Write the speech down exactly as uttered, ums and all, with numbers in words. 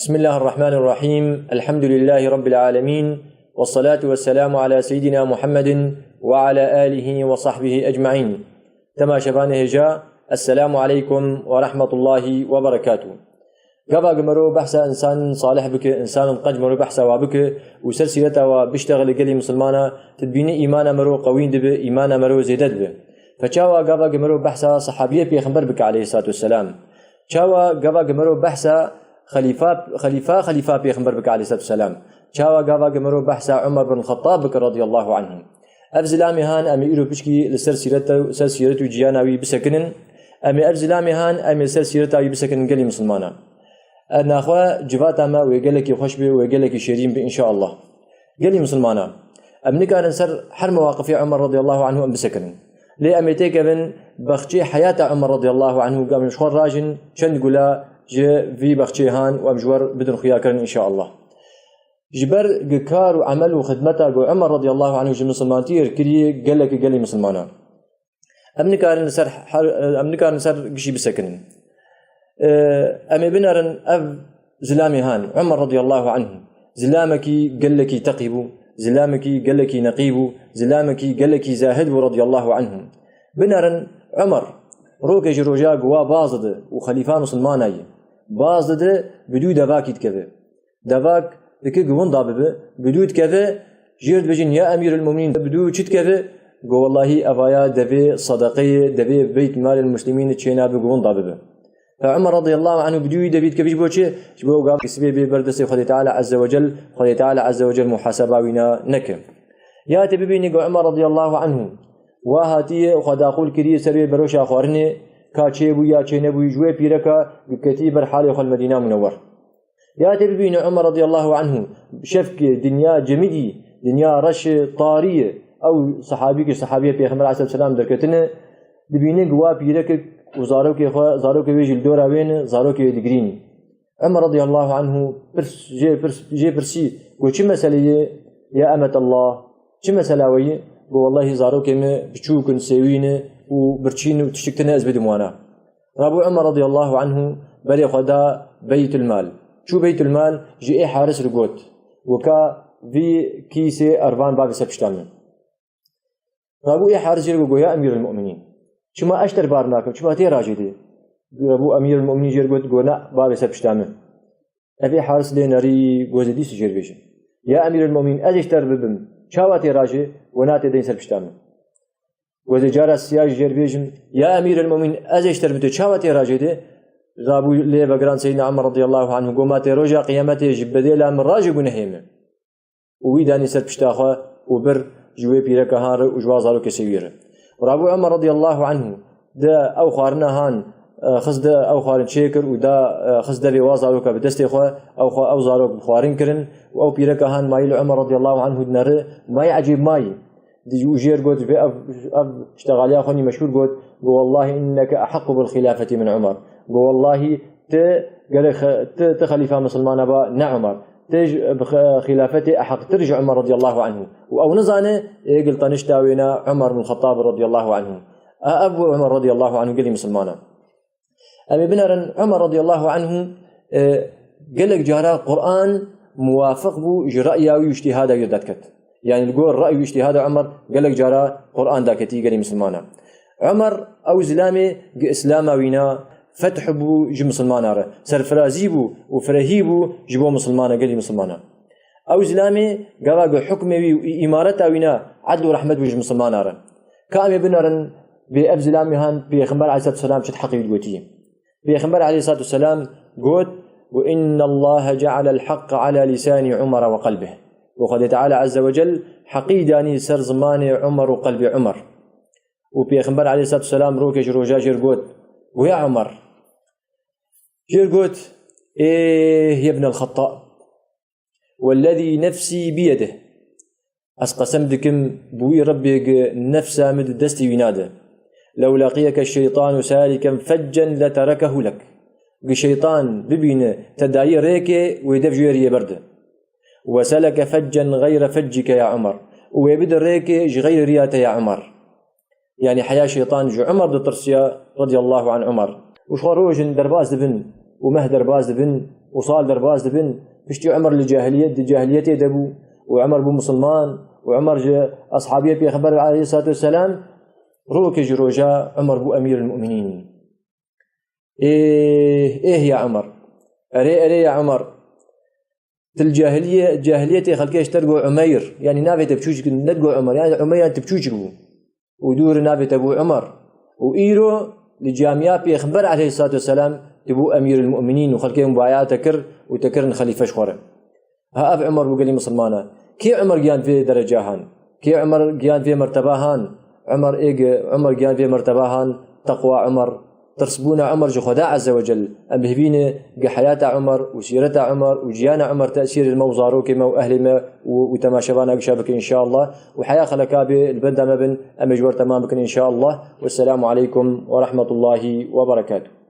بسم الله الرحمن الرحيم. الحمد لله رب العالمين. والصلاة والسلام على سيدنا محمد وعلى آله وصحبه أجمعين. Temaşevanê hêja, Esselamu aleykum ve rahmetullahi ve berekatuh. Gava ku mero behsa însan salih bike, însanên qenc mero behsa wa bike û ser sîreta wa biştexile gelî misilmana, tu dibînî îmana mero qewîn dibe, îmana mero zêde dibe. Fe çawa gava ku mero behsa sahabiyê pêxember bike aleyhissalatu vesselam? Çawa gava ku mero behsa xelîfa, xelîfa, xelîfa pêxember bike aleyhissalatu vesselam? Çawa gava ku mero behsa Umar bin Xettab bike radiyallahu anhu? Ev zilamê han em ê îro pişkî li ser sîret û, ser sîret û jiyana wî bisekinin. Em ê ev zilamê han em ê ser sîreta wî bisekinin gelî misilmana. E, naxwe civata me wê gelekî xweş be, wê gelekî şêrîn be înşaallah. Gelî misilmana, em nikarin ser her mewaqifê Umar radiyallahu anhu em bisekinin. Lê em ê têkevin bexçê heyata Umar radiyallahu anhu, em ji xwe rajin çend gula ji vî bexçê han û em ji wer bidin xuyakirin înşaallah. Ji ber gi kar û emel û xidmeta ku Umar radiyallahu anhu ji misilmantiyê re kiriye gelekî gelî misilmana. Em nikarin li ser her, em nikarin li ser gişî bisekinin. Em ê binerin ev zilamê han, Umar radiyallahu anhu, zilamekî gelekî teqî bû, zilamekî gelekî neqî bû, zilamekî gelekî zahid bû radiyallahu anhu. Binerin Umar, rokê ji roja ku wa baz dide û xelîfa misilmana ye, baz dide bi dû devakî dikeve. Devak dike ku winda bibe, bi dû dikeve, jêr dibêjin, ya Emîrul Mumînîn, bi dû çi dikeve? Go, wellahî, evaya devê sedeqeyê, devê Beyt Malil Muslimîn çênabe ku winda bibe. Fe Umar radiyallahu anhu bi dû wî devî dikeve ji bo çi? Ji bo gava sibê bê ber destê Xwedê Teala Azze ve Cel, Xwedê Teala Azze ve Cel muhaseba wîna neke. Ya tê bibînî ku Umar radiyallahu anhu wa hatiye û xwe daxil kiriye ser wê beroşa xwarinê, ka çêbû ya çênebûyî ji wê pîreka ku ketî ber halê xwe li Medîna Munewwer. Ya tê bibîne Umar radiyallahu anhu, şevkê dinya cemidî, dinya reş e, tarî ye. Ew sehabî ku ji sehabiyê Pêxember aleyhisselam derketine, dibîne ku wa pîrekek û zarokê xwe, zarokê wê jî li dora wê ne, zarokê wê digirînî. Umar radiyallahu anhu pirs, jê pirs, jê pirsî, got, çi mesele ye, ya emetallah? Çi mesela we ye? Got, wellahî zarokê me biçûk in, sêwî ne û birçî ne û tiştik tune ez bidim wana. Rabû Umar radiyallahu anhu berê xwe da Beytulmal. Çû Beytulmal ji ê Haris re got, weka vî kîsê ervan bavê ser pişta min. Rabû ê Haris jê re got, ya Emîrul Mu'minîn, çima ez ji te re bar nakim, çima tê rajê dê? Rabû Emîrul Mu'minîn jê re got, got, na, bavê ser pişta min. Ev ê Haris lê nerî, got, ez ê dîsa jê re bêjim. Ya Emîrul Mu'minîn, ez ê ji te re bibim, çawa tê rajê, got, na, tê deyîn ser pişta min. Got, ez ê cara siya jî jê re bêjim, ya Emîrul Mu'minîn, ez ê ji te re bibim, tê çawa tê rajê dê? Rabû lê vegiran Seyyidina Umar radiyallahu anhu, got, ma tê roja qiyametê ji bedêla min rajê gunehê min. Û wî danî ser pişta xwe û bir ji wê pîreka han re û ji wa zarokê sêwî re. Rabû Umar radiyallahu anhu de ew xwarina han, e, xist de ew xwarin çêkir û da, e, xist devê wa zaroka bi destê xwe, ew xwe, ew zarok bi xwarin kirin û ew pîreka han mayî li Umar radiyallahu anhu dinere, mayî ecêb mayî. Di û jêr got, vê ev, ev ştexaliya xwe nî meşhûr got, got, "Wallahî inneke ehaqqu bil xilafeti min Umar." Got, "Wallahî tu gerek xe-, tu, tu xelîfa misilmana ba, ne Umar. Tu ji, bi xe-, xilafetê eheqtir ji Umar radiyallahu anhu." Û ew nizane, ê gil tenişta wêna Umar bin Xettab radiyallahu anhu. A, ev bû Umar radiyallahu anhu gelî misilmana. Em ê binerin Umar radiyallahu anhu, e, gelek cara Quran muwafiq bû ji re'ya wî û îctihada wî re dadiket. Yanî li gor re'y û îctihada Umar gelek cara Quran daketî gelî misilmana. Umar ew zilamê gi Îslama wîna feth bû ji misilmana re. Serfirazî bû û firehî bû ji bo misilmana, gelî misilmana. Ew zilamê gava ku hukmê wî û îmareta wîna edl û rehmet bû ji misilmana re. Ka em ê binerin bê ev zilamê han Pêxember aleyhissalatu vesselam çi heqî wî gotiye. Pêxember aleyhissalatu vesselam got, û inna Allahe cealel haqqa ala lisani Umar ve qalbih. Û Xwedê Teala azze ve cel heqî danî ser zimanê Umar û qelbê Umar. Û Pêxember aleyhissalatu vesselam rokê ji roja jêr got, got, ya Umar. Jêr got, ê yebnel Xettab. Wellezî nefsî biyedih. Ez qesem dikim bi wî Rebbê gi nefsa min di destê wîna de. Lew laqiyeke şeytanu saliken feccen leterekehu lek. Gi şeytan bibîne te dayî rêkê, wê dev ji wê riyê berde. Ve seleke feccen gayre feccike ya Umar. Û wê bide rêkê ji xeyrê riya te ya Umar. Yanî heya şeytan ji Umar ditirsiya, radiyallahu an Umar. Û ji xwe rojin derbas dibin û meh derbas dibin û sal derbas dibin. Piştî Umar li cahiliyet, di cahiliyetê de bû û Umar bû misilman û Umar ji ashabiyê Pêxember aleyhissalatu vesselam, rokê ji roja Umar bû emîrul mu'minîn. Êh, êh ya Umar. Erê, erê ya Umar. Til cahiliye, cahiliyetê xelkê ji te digot Umeyr. Yanî navê te biçûçik nedigot Umar. Yanî Umeyr yanî ti biçûçik bû. Û dûr navê te bû Umar. Û îro li camiya Pêxember aleyhissalatu vesselam tu bû emîrul mu'minîn û xelkê mubayat te kir û te kirin xelîfe ji xwe re. Ha ev Umar bû gelî misilmana. Kê Umar giyan vê dereca han? Kê Umar giyan vê merteba han? Umar êg, Umar giyan vê merteba han, teqwa Umar, tirsbûna Umar ji Xweda Azze ve Cel. Em bihivîne ge heyata Umar û sîreta Umar û jiyana Umar tesîrê me û zarokê me û ehlê me û, û temaşevana gişa bikin înşallah. Û heya xeleka bê li benda me bin, em ê ji wer temam bikin înşallah. Wesselamu aleykum ve rahmetullahi ve berekatuh.